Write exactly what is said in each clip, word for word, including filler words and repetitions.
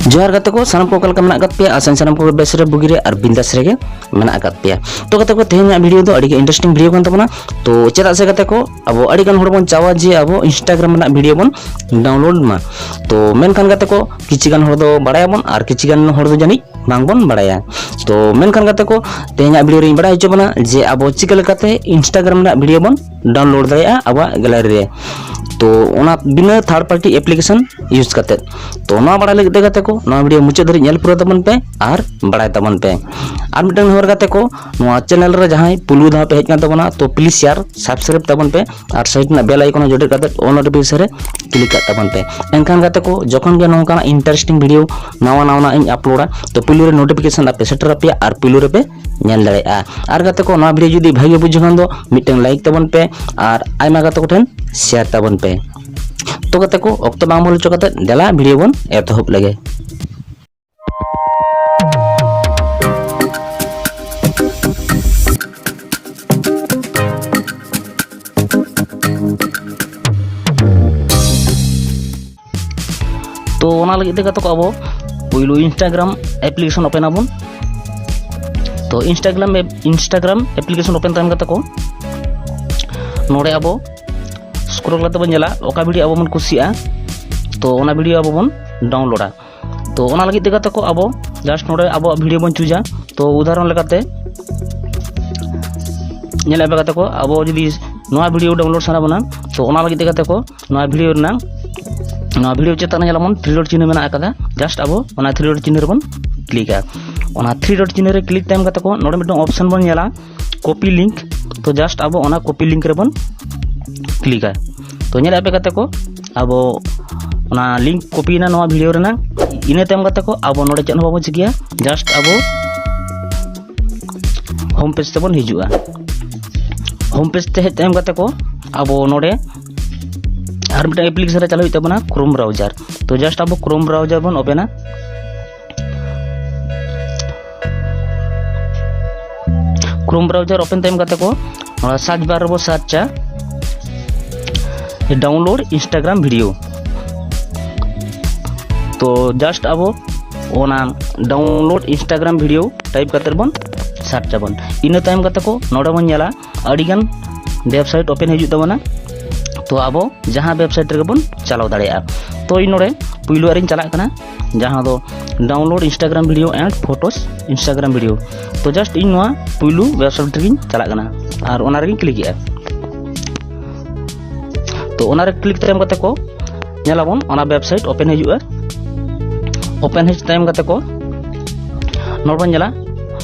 ᱡᱚᱦᱟᱨ ᱜᱟᱛᱮ ᱠᱚ, ᱥᱟᱱᱟᱢ ᱠᱚ ᱚᱠᱟ ᱞᱮᱠᱟ ᱢᱮᱱᱟᱜ ᱟᱠᱟᱫ ᱯᱮᱭᱟ? ᱟᱥᱟᱧ ᱥᱟᱱᱟᱢ ᱠᱚᱜᱮ ᱵᱮᱥ ᱨᱮ, ᱵᱩᱜᱤ ᱨᱮ ᱟᱨ ᱵᱤᱱᱫᱟᱥ ᱨᱮᱜᱮ ᱢᱮᱱᱟᱜ ᱟᱠᱟᱫ ᱯᱮᱭᱟ᱾ ᱛᱚ ᱜᱟᱛᱮ ᱠᱚ, ᱛᱮᱦᱮᱧᱟᱜ ᱵᱷᱤᱰᱤᱭᱳ ᱫᱚ ᱟᱹᱰᱤ ᱜᱮ ᱤᱱᱴᱟᱨᱮᱥᱴᱤᱝ ᱵᱷᱤᱰᱤᱭᱳ ᱠᱟᱱ ᱛᱟᱵᱚᱱᱟ᱾ ᱛᱚ ᱪᱮᱫᱟᱜ ᱥᱮ ᱜᱟᱛᱮ ᱠᱚ, ᱟᱵᱚ ᱟᱹᱰᱤ ᱜᱟᱱ ᱦᱚᱲ ᱵᱚᱱ ᱪᱟᱣᱟ ᱡᱮ ᱟᱵᱚ ᱤᱱᱥᱴᱟᱜᱨᱟᱢ ᱨᱮᱱᱟᱜ ᱵᱷᱤᱰᱤᱭᱳ ᱵᱚᱱ ᱰᱟᱣᱩᱱᱞᱳᱰ ᱢᱟ᱾ ᱛᱚ ᱢᱮᱱᱠᱷᱟᱱ ᱜᱟᱛᱮ ᱠᱚ, ᱠᱤᱪᱷᱤ ᱜᱟᱱ ᱦᱚᱲ ᱫᱚ ᱵᱟᱲᱟᱭᱟᱵᱚᱱ ᱟᱨ ᱠᱤᱪᱷᱤ ᱜᱟᱱ ᱦᱚᱲ ᱫᱚ ᱡᱟᱹᱱᱤᱡ ᱵᱟᱝᱵᱚᱱ ᱵᱟᱲᱟᱭᱟ᱾ ᱛᱚ ᱢᱮᱱᱠᱷᱟᱱ ᱜᱟᱛᱮ ᱠᱚ, ᱛᱮᱦᱮᱧᱟᱜ ᱵᱷᱤᱰᱤᱭᱳ ᱨᱮᱧ ᱵᱟᱲᱟᱭ ᱦᱚᱪᱚ ᱵᱚᱱᱟ ᱡᱮ ᱟᱵᱚ ᱪᱤᱠᱟᱹ ᱞᱮᱠᱟᱛᱮ ᱤᱱᱥᱴᱟᱜᱨᱟᱢ ᱨᱮᱱᱟᱜ ᱵᱷᱤᱰᱤᱭᱳ ᱵᱚᱱ ᱰᱟᱣᱩᱱᱞᱳᱰ ᱫᱟᱲᱮᱭᱟᱜᱼᱟ ᱟᱵᱚᱣᱟᱜ ᱜᱮᱞᱟᱨᱤ ᱨᱮ᱾ ᱛᱚ ᱚᱱᱟ ᱵᱤᱱᱟᱹ ᱛᱷᱟᱨᱰ ᱯᱟᱨᱴᱤ ᱮᱯᱞᱤᱠᱮᱥᱚᱱ ᱤᱭᱩᱡᱽ ᱠᱟᱛᱮᱫ᱾ ᱛᱚ ᱱᱚᱣᱟ ᱵᱟᱲᱟᱭ ᱞᱟᱹᱜᱤᱫ ᱛᱮ ᱜᱟᱛᱮ ᱠᱚ, ᱱᱚᱣᱟ ᱵᱷᱤᱰᱤᱭᱳ ᱢᱩᱪᱟᱹᱫ ᱫᱷᱟᱹᱨᱤᱡ ᱧᱮᱞ ᱯᱩᱨᱟᱹᱣ ᱛᱟᱵᱚᱱ ᱯᱮ ᱟᱨ ᱵᱟᱲᱟᱭ ᱛᱟᱵᱚᱱ ᱯᱮ᱾ ᱟᱨ ᱢᱤᱫᱴᱟᱝ ᱱᱮᱦᱚᱨ ᱜᱟᱛᱮ ᱠᱚ, ᱱᱚᱣᱟ ᱪᱮᱱᱮᱞ ᱨᱮ ᱡᱟᱦᱟᱸᱭ ᱯᱩᱭᱞᱩ ᱫᱷᱟᱣ ᱯᱮ ᱦᱮᱡ ᱠᱟᱱ ᱛᱟᱵᱚᱱᱟ, ᱛᱚ ᱯᱞᱤᱡᱽ ᱥᱮᱭᱟᱨ, ᱥᱟᱵᱥᱠᱨᱟᱭᱤᱵᱽ ᱛᱟᱵᱚᱱ ᱯᱮ ᱟᱨ ᱥᱟᱭᱤᱰ ᱨᱮᱱᱟᱜ ᱵᱮᱞ ᱟᱭᱠᱚᱱ ᱦᱚᱸ ᱡᱚᱴᱮᱫ ᱠᱟᱛᱮᱫ ᱚᱞ ᱱᱳᱴᱤᱯᱷᱤᱠᱮᱥᱚᱱ ᱨᱮ ᱠᱞᱤᱠ ᱠᱟᱜ ᱛᱟᱵᱚᱱ ᱯᱮ᱾ ᱮᱱᱠᱷᱟᱱ ᱜᱟᱛᱮ ᱠᱚ, ᱡᱚᱠᱷᱚᱱ ᱜᱮ ᱱᱚᱝᱠᱟᱱᱟᱜ ᱤᱱᱴᱟᱨᱮᱥᱴᱤᱝ ᱵᱷᱤᱰᱤᱭᱳ ᱱᱟᱣᱟ ᱱᱟᱣᱟᱱᱟᱜ ᱤᱧ ᱟᱯᱞᱳᱰᱟ, ᱛᱚ ᱯᱩᱭᱞᱩ ᱨᱮ ᱱᱳᱴᱤᱯᱷᱤᱠᱮᱥᱚᱱ ᱟᱯᱮ ᱥᱮᱴᱮᱨ ᱟᱯᱮᱭᱟ ᱟᱨ ᱯᱩᱭᱞᱩ ᱨᱮᱯᱮ ᱧᱮᱞ ᱫᱟᱲᱮᱭᱟᱜᱼᱟ᱾ ᱟᱨ ᱜᱟᱛᱮ ᱠᱚ, ᱱᱚᱣᱟ ᱵᱷᱤᱰᱤᱭᱳ ᱡᱩᱫᱤ ᱵᱷᱟᱜᱮ ᱵᱩᱡᱷᱟᱹᱣ ᱠᱷᱟᱱ ᱫᱚ ᱢᱤᱫᱴᱟᱝ ᱞᱟᱭᱤᱠ ᱛᱟᱵᱚᱱ ᱯᱮ ᱟᱨ ᱟᱭᱢᱟ ᱜᱟᱛᱮ ᱠᱚᱴᱷᱮᱱ ᱥᱮᱭᱟᱨ ᱛᱟᱵᱚᱱ ᱯᱮ᱾ ᱛᱚ ᱜᱟᱛᱮ ᱠᱚ, ᱚᱠᱛᱚ ᱵᱟᱝ ᱵᱚᱞᱚ ᱦᱚᱪᱚ ᱠᱟᱛᱮᱫ ᱫᱮᱞᱟ ᱵᱷᱤᱰᱤᱭᱳ ᱵᱚᱱ ᱮᱛᱚᱦᱚᱵ ᱞᱮᱜᱮ᱾ ᱛᱚ ᱚᱱᱟ ᱞᱟᱹᱜᱤᱫ ᱛᱮ ᱜᱟᱛᱮ ᱠᱚ, ᱟᱵᱚ ᱯᱩᱭᱞᱩ ᱤᱱᱥᱴᱟᱜᱨᱟᱢ ᱮᱯᱞᱤᱠᱮᱥᱚᱱ ᱳᱯᱮᱱ ᱟᱵᱚᱱ᱾ ᱛᱚ Instagram app- Instagram application open ᱛᱟᱭᱚᱢ ᱜᱟᱛᱮ ᱠᱚ, ᱱᱚᱰᱮ ᱟᱵᱚ ᱥᱠᱨᱚᱞ ᱠᱟᱛᱮ ᱵᱚᱱ ᱧᱮᱞᱟ ᱚᱠᱟ ᱵᱷᱤᱰᱤᱭᱳ ᱟᱵᱚ ᱵᱚᱱ ᱠᱩᱥᱤᱭᱟᱜᱼᱟ, ᱛᱚ ᱚᱱᱟ ᱵᱷᱤᱰᱤᱭᱳ ᱟᱵᱚ ᱵᱚᱱ ᱰᱟᱣᱩᱱᱞᱳᱰᱟ᱾ ᱛᱚ ᱚᱱᱟ ᱞᱟᱹᱜᱤᱫ ᱛᱮ ᱜᱟᱛᱮ ᱠᱚ, ᱟᱵᱚ ᱡᱟᱥᱴ ᱱᱚᱰᱮ ᱟᱵᱚᱣᱟᱜ ᱵᱷᱤᱰᱤᱭᱳ ᱵᱚᱱ ᱪᱩᱡᱟ᱾ ᱛᱚ ᱩᱫᱟᱦᱚᱨᱚᱱ ᱞᱮᱠᱟᱛᱮ ᱧᱮᱞᱮᱫ ᱯᱮ ᱜᱟᱛᱮ ᱠᱚ, ᱟᱵᱚ ᱡᱩᱫᱤ ᱱᱚᱣᱟ ᱵᱷᱤᱰᱤᱭᱳ ᱰᱟᱣᱩᱱᱞᱳᱰ ᱥᱟᱱᱟ ᱵᱚᱱᱟ, ᱛᱚ ᱚᱱᱟ ᱞᱟᱹᱜᱤᱫ ᱛᱮ ᱜᱟᱛᱮ ᱠᱚ, ᱱᱚᱣᱟ ᱵᱷᱤᱰᱤᱭᱳ ᱨᱮᱱᱟᱜ, ᱱᱚᱣᱟ ᱵᱷᱤᱰᱤᱭᱳ ᱪᱮᱛᱟᱱ ᱨᱮ ᱧᱮᱞᱟᱵᱚᱱ ᱛᱷᱨᱤ ᱰᱚᱴ ᱪᱤᱱᱦᱟᱹ ᱢᱮᱱᱟᱜ ᱟᱠᱟᱫᱟ, ᱡᱟᱥᱴ ᱟᱵᱚ ᱚᱱᱟ ᱛᱷᱨᱤ ᱰᱚᱴ ᱪᱤᱱᱦᱟᱹ ᱨᱮᱵᱚᱱ ᱠᱞᱤᱠᱟ᱾ ᱚᱱᱟ ᱛᱷᱨᱤ ᱰᱚᱴ ᱪᱤᱱᱦᱟᱹ ᱨᱮ ᱠᱞᱤᱠ ᱛᱟᱭᱚᱢ ᱜᱟᱛᱮ ᱠᱚ, ᱱᱚᱰᱮ ᱢᱤᱫᱴᱟᱝ ᱚᱯᱥᱚᱱ ᱵᱚᱱ ᱧᱮᱞᱟ, ᱠᱚᱯᱤ ᱞᱤᱝᱠ᱾ ᱛᱚ ᱡᱟᱥᱴ ᱟᱵᱚ ᱚᱱᱟ ᱠᱚᱯᱤ ᱞᱤᱝᱠ ᱨᱮᱵᱚᱱ ᱠᱞᱤᱠᱟ᱾ ᱛᱚ ᱧᱮᱞᱮᱫ ᱯᱮ ᱜᱟᱛᱮ ᱠᱚ, ᱟᱵᱚ ᱚᱱᱟ ᱞᱤᱝᱠ ᱠᱚᱯᱤᱭᱮᱱᱟ ᱱᱚᱣᱟ ᱵᱷᱤᱰᱤᱭᱳ ᱨᱮᱱᱟᱜ᱾ ᱤᱱᱟᱹ ᱛᱟᱭᱚᱢ ᱜᱟᱛᱮ ᱠᱚ, ᱟᱵᱚ ᱱᱚᱰᱮ ᱪᱮᱫ ᱦᱚᱸ ᱵᱟᱵᱚᱱ ᱪᱤᱠᱟᱹᱭᱟ, ᱡᱟᱥᱴ ᱟᱵᱚ ᱦᱳᱢ ᱯᱮᱡᱽ ᱛᱮᱵᱚᱱ ᱦᱤᱡᱩᱜᱼᱟ᱾ ᱦᱳᱢ ᱯᱮᱡᱽ ᱛᱮ ᱦᱮᱡ ᱛᱟᱭᱚᱢ ᱜᱟᱛᱮ ᱠᱚ, ᱟᱵᱚ ᱱᱚᱰᱮ ᱟᱨ ᱢᱤᱫᱴᱟᱝ ᱮᱯᱞᱤᱠᱮᱥᱚᱱ ᱨᱮ ᱪᱟᱞᱟᱜ ᱦᱩᱭᱩᱜ ᱛᱟᱵᱚᱱᱟ, ᱠᱨᱳᱢ ᱵᱨᱟᱣᱡᱟᱨ᱾ ᱛᱚ ᱡᱟᱥᱴ ᱟᱵᱚ ᱠᱨᱳᱢ ᱵᱨᱟᱣᱡᱟᱨ ᱵᱚᱱ ᱳᱯᱮᱱᱟ᱾ ᱠᱨᱳᱢ ᱵᱨᱟᱣᱡᱟᱨ ᱳᱯᱮᱱ ᱛᱟᱭᱚᱢ ᱜᱟᱛᱮ ᱠᱚ, ᱱᱚᱣᱟ ᱥᱟᱨᱪ ᱵᱟᱨ ᱨᱮᱵᱚ ᱥᱟᱨᱪᱟ ᱰᱟᱣᱩᱱᱞᱳᱰ ᱤᱱᱥᱴᱟᱜᱨᱟᱢ ᱵᱷᱤᱰᱤᱭᱳ᱾ ᱛᱚ just ᱟᱵᱚ ᱚᱱᱟ download Instagram video type ᱠᱟᱛᱮ ᱵᱚᱱ search ᱟᱵᱚᱱ᱾ ᱤᱱᱟᱹ ᱛᱟᱭᱚᱢ ᱠᱟᱛᱮ ᱠᱚ ᱱᱚᱰᱮ ᱵᱚᱱ ᱧᱮᱞᱟ ᱟᱹᱰᱤᱜᱟᱱ website open ᱦᱤᱡᱩᱜ ᱛᱟᱵᱚᱱᱟ᱾ ᱛᱚ ᱟᱵᱚ ᱡᱟᱦᱟᱸ website ᱨᱮᱜᱮ ᱵᱚᱱ ᱪᱟᱞᱟᱣ ᱫᱟᱲᱮᱭᱟᱜᱼᱟ᱾ ᱛᱚ ᱤᱧ ᱱᱚᱰᱮ ᱯᱩᱭᱞᱩ ᱟᱨᱤᱧ ᱪᱟᱞᱟᱜ ᱠᱟᱱᱟ, ᱡᱟᱦᱟᱸ ᱫᱚ download Instagram video and photos Instagram video᱾ ᱛᱚ just ᱤᱧ ᱱᱚᱣᱟ ᱯᱩᱭᱞᱩ website ᱨᱮᱜᱤᱧ ᱪᱟᱞᱟᱜ ᱠᱟᱱᱟ ᱟᱨ ᱚᱱᱟ ᱨᱮᱜᱤᱧ click ᱮᱜᱼᱟ᱾ ᱛᱚ ᱚᱱᱟᱨᱮ click ᱛᱟᱭᱚᱢ ᱠᱟᱛᱮ ᱠᱚ ᱧᱮᱞᱟᱵᱚᱱ ᱚᱱᱟ website open ᱦᱤᱡᱩᱜᱼᱟ᱾ Open ᱦᱮᱡ ᱛᱟᱭᱚᱢ ᱠᱟᱛᱮ ᱠᱚ ᱱᱚᱰᱮ ᱵᱚᱱ ᱧᱮᱞᱟ,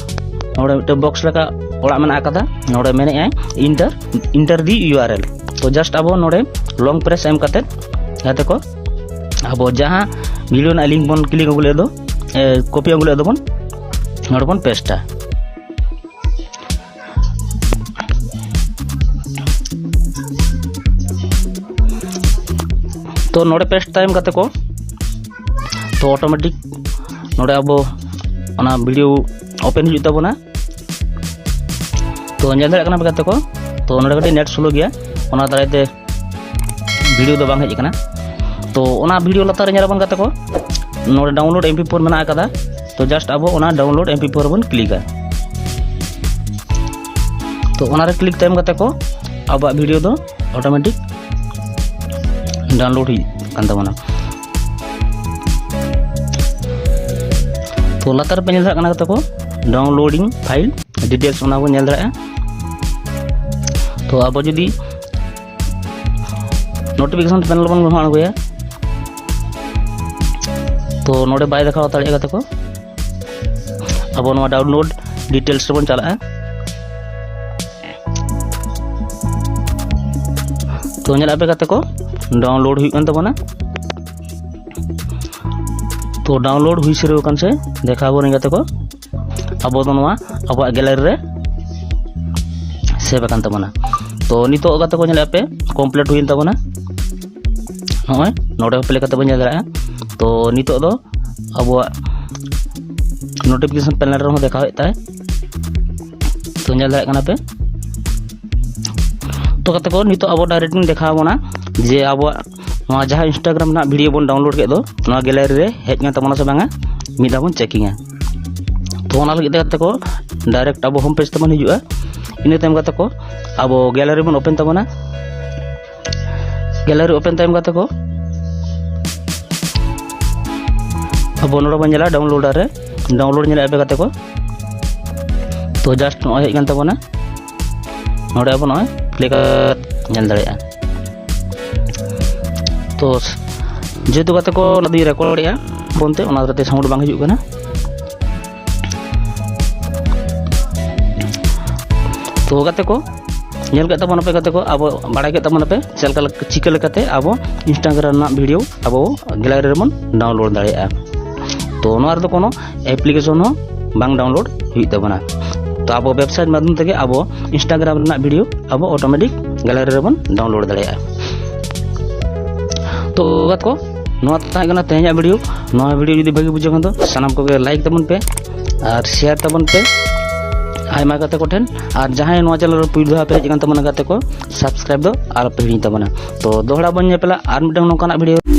ᱱᱚᱰᱮ ᱢᱤᱫᱴᱮᱱ box ᱞᱮᱠᱟ ᱚᱲᱟᱜ ᱢᱮᱱᱟᱜ ᱟᱠᱟᱫᱟ᱾ ᱱᱚᱰᱮ ᱢᱮᱱᱮᱫᱼᱟᱭ enter, enter the U R L᱾ ᱛᱚ just ᱟᱵᱚ ᱱᱚᱰᱮ long press ᱮᱢ ᱠᱟᱛᱮ ᱡᱟᱛᱮ ᱠᱚ ᱟᱵᱚ ᱡᱟᱦᱟᱸ video ᱨᱮᱱᱟᱜ link ᱵᱚᱱ click ᱟᱹᱜᱩ ᱞᱮᱫ ᱫᱚ, copy ᱟᱹᱜᱩ ᱞᱮᱫ ᱫᱚᱵᱚᱱ, ᱱᱚᱰᱮ ᱵᱚᱱ paste ᱟ᱾ ᱛᱚ ᱱᱚᱰᱮ paste ᱛᱟᱭᱚᱢ ᱠᱟᱛᱮ ᱠᱚ ᱛᱚ automatic ᱱᱚᱰᱮ ᱟᱵᱚ ᱚᱱᱟ video open ᱦᱤᱡᱩᱜ ᱛᱟᱵᱚᱱᱟ᱾ ᱛᱚ ᱧᱮᱞ ᱫᱟᱲᱮᱭᱟᱜ ᱠᱟᱱᱟ ᱯᱮ ᱜᱟᱛᱮ ᱠᱚ, ᱛᱚ ᱱᱚᱰᱮ ᱠᱟᱹᱴᱤᱡ net slow ᱜᱮᱭᱟ, ᱚᱱᱟ ᱫᱟᱨᱟᱭ ᱛᱮ video ᱫᱚ ᱵᱟᱝ ᱦᱮᱡ ᱟᱠᱟᱱᱟ᱾ ᱛᱚ ᱚᱱᱟ video ᱞᱟᱛᱟᱨ ᱨᱮ ᱧᱮᱞᱟᱵᱚᱱ ᱜᱟᱛᱮ ᱠᱚ, ᱱᱚᱰᱮ download M P four ᱢᱮᱱᱟᱜ ᱟᱠᱟᱫᱟ᱾ ᱛᱚ just ᱟᱵᱚ ᱚᱱᱟ download M P four ᱵᱚᱱ click ᱟ᱾ ᱛᱚ ᱚᱱᱟᱨᱮ click ᱛᱟᱭᱚᱢ ᱠᱟᱛᱮ ᱠᱚ ᱟᱵᱚᱣᱟᱜ video ᱫᱚ automatic download ᱦᱩᱭᱩᱜ ᱠᱟᱱ ᱛᱟᱵᱚᱱᱟ᱾ ᱛᱚ ᱞᱟᱛᱟᱨ ᱯᱮ ᱧᱮᱞ ᱫᱟᱲᱮᱭᱟᱜ ᱠᱟᱱᱟ ᱜᱟᱛᱮ ᱠᱚ, downloading file details, ᱚᱱᱟ ᱵᱚᱱ ᱧᱮᱞ ᱫᱟᱲᱮᱭᱟᱜᱼᱟ᱾ ᱛᱚ ᱟᱵᱚ ᱡᱩᱫᱤ notification panel ᱵᱚᱱ ᱜᱚᱦᱚᱲ ᱟᱬᱜᱚᱭᱟ, ᱛᱚ ᱱᱚᱰᱮ ᱵᱟᱭ ᱫᱮᱠᱷᱟᱣ ᱦᱟᱛᱟᱲᱮᱜᱼᱟ ᱜᱟᱛᱮ ᱠᱚ᱾ ᱟᱵᱚ ᱱᱚᱣᱟ download details ᱨᱮᱵᱚᱱ ᱪᱟᱞᱟᱜᱼᱟ᱾ ᱛᱚ ᱧᱮᱞ ᱟᱯᱮ ᱜᱟᱛᱮ ᱠᱚ, download ᱦᱩᱭᱩᱜ ᱠᱟᱱ ᱛᱟᱵᱚᱱᱟ᱾ ᱛᱚ download ᱦᱩᱭ ᱥᱟᱹᱨᱟᱹᱣ ᱟᱠᱟᱱ ᱥᱮ ᱫᱮᱠᱷᱟᱣ ᱟᱵᱚᱱ ᱜᱟᱛᱮ ᱠᱚ, ᱟᱵᱚ ᱫᱚ ᱱᱚᱣᱟ ᱟᱵᱚᱣᱟᱜ gallery ᱨᱮ save ᱟᱠᱟᱱ ᱛᱟᱵᱚᱱᱟ᱾ ᱛᱚ ᱱᱤᱛᱚᱜ ᱜᱟᱛᱮ ᱠᱚ ᱧᱮᱞ ᱟᱯᱮ, complete ᱦᱩᱭᱮᱱ ᱛᱟᱵᱚᱱᱟ᱾ ᱱᱚᱜᱼᱚᱭ ᱱᱚᱰᱮ ᱦᱚᱸ play ᱠᱟᱛᱮ ᱵᱚᱱ ᱧᱮᱞ ᱫᱟᱲᱮᱭᱟᱜᱼᱟ᱾ ᱛᱚ ᱱᱤᱛᱚᱜ ᱫᱚ ᱟᱵᱚᱣᱟᱜ notification panel ᱨᱮᱦᱚᱸ ᱫᱮᱠᱷᱟᱣᱮᱫ ᱛᱟᱭ᱾ ᱛᱚ ᱧᱮᱞ ᱫᱟᱲᱮᱭᱟᱜ ᱠᱟᱱᱟ ᱯᱮ᱾ ᱛᱚ ᱜᱟᱛᱮ ᱠᱚ, ᱱᱤᱛᱚᱜ ᱟᱵᱚ direct ᱤᱧ ᱫᱮᱠᱷᱟᱣ ᱵᱚᱱᱟ ᱡᱮ ᱟᱵᱚᱣᱟᱜ ᱱᱚᱣᱟ ᱡᱟᱦᱟᱸ Instagram ᱨᱮᱱᱟᱜ ᱵᱷᱤᱰᱤᱭᱳ ᱵᱚᱱ ᱰᱟᱣᱩᱱᱞᱳᱰ ᱠᱮᱫ ᱫᱚ, ᱱᱚᱣᱟ ᱜᱮᱞᱟᱨᱤ ᱨᱮ ᱦᱮᱡ ᱠᱟᱱ ᱛᱟᱵᱚᱱᱟ ᱥᱮ ᱵᱟᱝᱟ, ᱢᱤᱫ ᱫᱷᱟᱣ ᱵᱚᱱ ᱪᱮᱠᱤᱝᱟ᱾ ᱛᱚ ᱚᱱᱟ ᱞᱟᱹᱜᱤᱫ ᱛᱮ ᱜᱟᱛᱮ ᱠᱚ, ᱰᱟᱭᱨᱮᱠᱴ ᱟᱵᱚ ᱦᱳᱢ ᱯᱮᱡᱽ ᱛᱮᱵᱚᱱ ᱦᱤᱡᱩᱜᱼᱟ᱾ ᱤᱱᱟᱹ ᱛᱟᱭᱚᱢ ᱜᱟᱛᱮ ᱠᱚ, ᱟᱵᱚ ᱜᱮᱞᱟᱨᱤ ᱵᱚᱱ ᱳᱯᱮᱱ ᱛᱟᱵᱚᱱᱟ᱾ ᱜᱮᱞᱟᱨᱤ ᱳᱯᱮᱱ ᱛᱟᱭᱚᱢ ᱜᱟᱛᱮ ᱠᱚ, ᱟᱵᱚ ᱱᱚᱰᱮ ᱵᱚᱱ ᱧᱮᱞᱟ ᱰᱟᱣᱩᱱᱞᱳᱰᱟᱨ ᱨᱮ, ᱰᱟᱣᱩᱱᱞᱳᱰ ᱧᱮᱞᱮᱫᱼᱟ ᱯᱮ ᱜᱟᱛᱮ ᱠᱚ᱾ ᱛᱚ ᱡᱟᱥᱴ ᱱᱚᱜᱼᱚᱭ ᱦᱮᱡ ᱠᱟᱱ ᱛᱟᱵᱚᱱᱟ, ᱱᱚᱰᱮ ᱟᱵᱚ ᱱᱚᱜᱼᱚᱭ ᱯᱞᱮ ᱠᱟᱛᱮ ᱧᱮᱞ ᱫᱟᱲᱮᱭᱟᱜᱼᱟ᱾ ᱛᱚ ᱡᱮᱦᱮᱛᱩ ᱜᱟᱛᱮ ᱠᱚ ᱚᱱᱟ ᱫᱚᱧ ᱨᱮᱠᱚᱨᱰᱮᱜᱼᱟ ᱯᱷᱳᱱ ᱛᱮ, ᱚᱱᱟ ᱦᱚᱛᱮᱡ ᱛᱮ ᱥᱟᱣᱩᱱᱰ ᱵᱟᱝ ᱦᱤᱡᱩᱜ ᱠᱟᱱᱟ᱾ ᱛᱚ ᱜᱟᱛᱮ ᱠᱚ, ᱧᱮᱞ ᱠᱮᱫ ᱛᱟᱵᱚᱱ ᱟᱯᱮ ᱜᱟᱛᱮ ᱠᱚ, ᱟᱵᱚ ᱵᱟᱲᱟᱭ ᱠᱮᱫ ᱛᱟᱵᱚᱱ ᱟᱯᱮ ᱪᱮᱫ ᱞᱮᱠᱟ, ᱪᱤᱠᱟᱹ ᱞᱮᱠᱟᱛᱮ ᱟᱵᱚ Instagram ᱨᱮᱱᱟᱜ ᱵᱷᱤᱰᱤᱭᱳ ᱟᱵᱚ ᱜᱮᱞᱟᱨᱤ ᱨᱮᱵᱚᱱ ᱰᱟᱣᱩᱱᱞᱳᱰ ᱫᱟᱲᱮᱭᱟᱜᱼᱟ᱾ ᱛᱚ ᱱᱚᱣᱟ ᱨᱮᱫᱚ ᱠᱳᱱᱳ ᱮᱯᱞᱤᱠᱮᱥᱚᱱ ᱦᱚᱸ ᱵᱟᱝ ᱰᱟᱣᱩᱱᱞᱳᱰ ᱦᱩᱭᱩᱜ ᱛᱟᱵᱚᱱᱟ᱾ ᱛᱚ ᱟᱵᱚ ᱣᱮᱵᱥᱟᱭᱤᱴ ᱢᱟᱫᱽᱫᱷᱚᱢ ᱛᱮᱜᱮ ᱟᱵᱚ Instagram ᱨᱮᱱᱟᱜ ᱵᱷᱤᱰᱤᱭᱳ ᱟᱵᱚ ᱚᱴᱳᱢᱮᱴᱤᱠ ᱜᱮᱞᱟᱨᱤ ᱨᱮᱵᱚᱱ ᱰᱟᱣᱩᱱᱞᱳᱰ ᱫᱟᱲᱮᱭᱟᱜᱼᱟ᱾ ᱛᱚ ᱜᱟᱛᱮ ᱠᱚ, ᱱᱚᱣᱟ ᱛᱟᱦᱮᱸ ᱠᱟᱱᱟ ᱛᱮᱦᱮᱧᱟᱜ ᱵᱷᱤᱰᱤᱭᱳ᱾ ᱱᱚᱣᱟ ᱵᱷᱤᱰᱤᱭᱳ ᱡᱩᱫᱤ ᱵᱷᱟᱹᱜᱤ ᱵᱩᱡᱷᱟᱹᱣ ᱠᱷᱟᱱ ᱫᱚ ᱥᱟᱱᱟᱢ ᱠᱚᱜᱮ ᱞᱟᱭᱤᱠ ᱛᱟᱵᱚᱱ ᱯᱮ ᱟᱨ ᱥᱮᱭᱟᱨ ᱛᱟᱵᱚᱱ ᱯᱮ ᱟᱭᱢᱟ ᱜᱟᱛᱮ ᱠᱚᱴᱷᱮᱱ᱾ ᱟᱨ ᱡᱟᱦᱟᱸᱭ ᱱᱚᱣᱟ ᱪᱮᱱᱮᱞ ᱨᱮ ᱯᱩᱭᱞᱩ ᱫᱷᱟᱣ ᱯᱮ ᱦᱮᱡ ᱟᱠᱟᱱ ᱛᱟᱵᱚᱱᱟ ᱜᱟᱛᱮ ᱠᱚ, ᱥᱟᱵᱥᱠᱨᱟᱭᱤᱵ ᱫᱚ ᱟᱞᱚᱯᱮ ᱦᱤᱲᱤᱧ ᱛᱟᱵᱚᱱᱟ᱾ ᱛᱚ ᱫᱚᱦᱲᱟ ᱵᱚᱱ ᱧᱮᱯᱮᱞᱟ ᱟᱨ ᱢᱤᱫᱴᱟᱝ ᱱᱚᱝᱠᱟᱱᱟᱜ ᱵᱷᱤᱰᱤᱭᱳ᱾